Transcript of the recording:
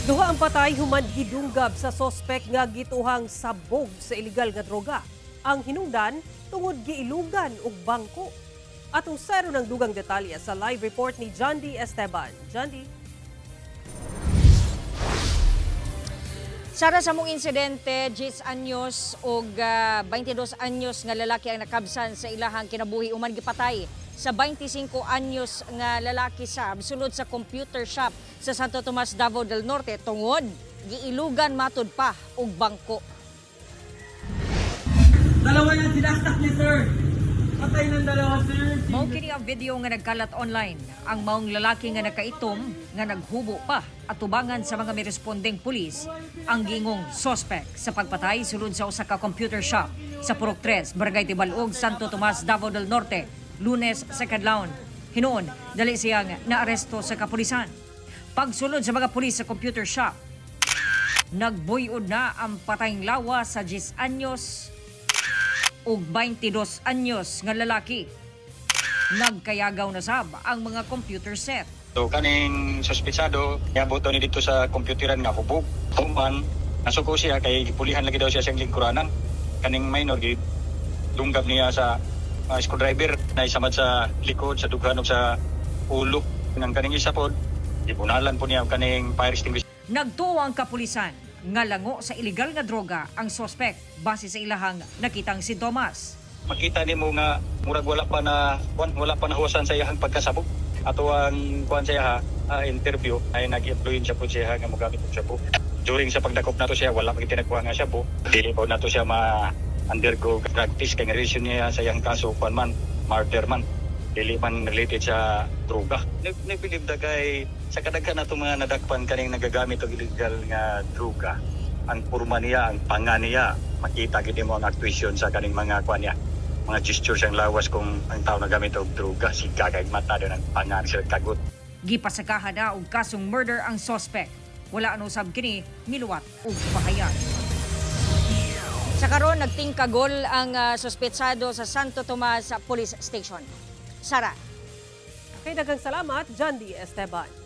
Duha ang patay human gidunggab sa sospek nga gituhang sabog sa illegal nga droga. Ang hinungdan tungod giilugan og bangko. Atong sero ng dugang detalye sa live report ni John D. Esteban. John D. Sara, sa mong insidente, 10 anyos og 22 anyos nga lalaki ang nakabsan sa ilahang kinabuhi uman gipatay sa 25 anyos nga lalaki sab sulod sa computer shop sa Santo Tomas, Davao del Norte tungod giilugan matud pa og bangko. Dalawa yung sinaksak niya, sir. Patay ng dalawa, sir. Mao kini ang video nga nagkalat online. Ang maong lalaki nga nakaitom nga naghubo pa atubangan sa mga mirespondeng pulis ang gingong suspect sa pagpatay sulod sa usa ka computer shop sa Purok 3, Barangay Tibalog, Santo Tomas, Davao del Norte, Lunes sa kadlawon. Hinuon, dali siyang naaresto sa kapulisan. Pagsulod sa mga pulis sa computer shop, nagbuyod na ang patayng lawa sa 10 anyos ug 22 anyos nga lalaki. Nagkayagaw na sab ang mga computer set. So kaning suspitsado, niabot ni dito sa computeran nga hubog. Human, nasuko siya kay gipulihan lagi daw siya siyang lingkuranan. Kaning minor gi dunggab niya sa screwdriver na isamad sa likod, sa dughan ug sa ulo. Nang kaning isa pod, gibunalan po niya kaning fire extinguisher. Nagtuo ang kapulisan nga lango sa ilegal nga droga ang sospek base sa ilahang nakitang sintomas. Makita nimo nga murag wala pa nahuwasan sa iyang pagkasabog. Ato ang kuan sa iya interview ay nag-influence po siya nga mogamit og shabu. During sa pagdakop nato siya, wala pa gitinakuha nga shabu. Dili po nato siya ma-undergo drug test kay nga reason niya sa iyang kaso kuan man, murder man. Dili man related sa droga. Nag-believe da kay sa kadaghan nato mga nadakpan kaning nagagamit og illegal nga droga. Ang porma niya, ang panga niya, makita gid mo ang actuation sa kaning mga kuan niya, mga gesture siyang lawas kung ang tao nagamit og droga, siga kay mata doon ang panga sila kagot. Gipasakahan na og kasong murder ang suspect. Wala ano sab kini miluwat og pahayag. Sa karon nagtingkagol ang suspetsado sa Santo Tomas Police Station. Sara. Kay daghang salamat, John D. Esteban.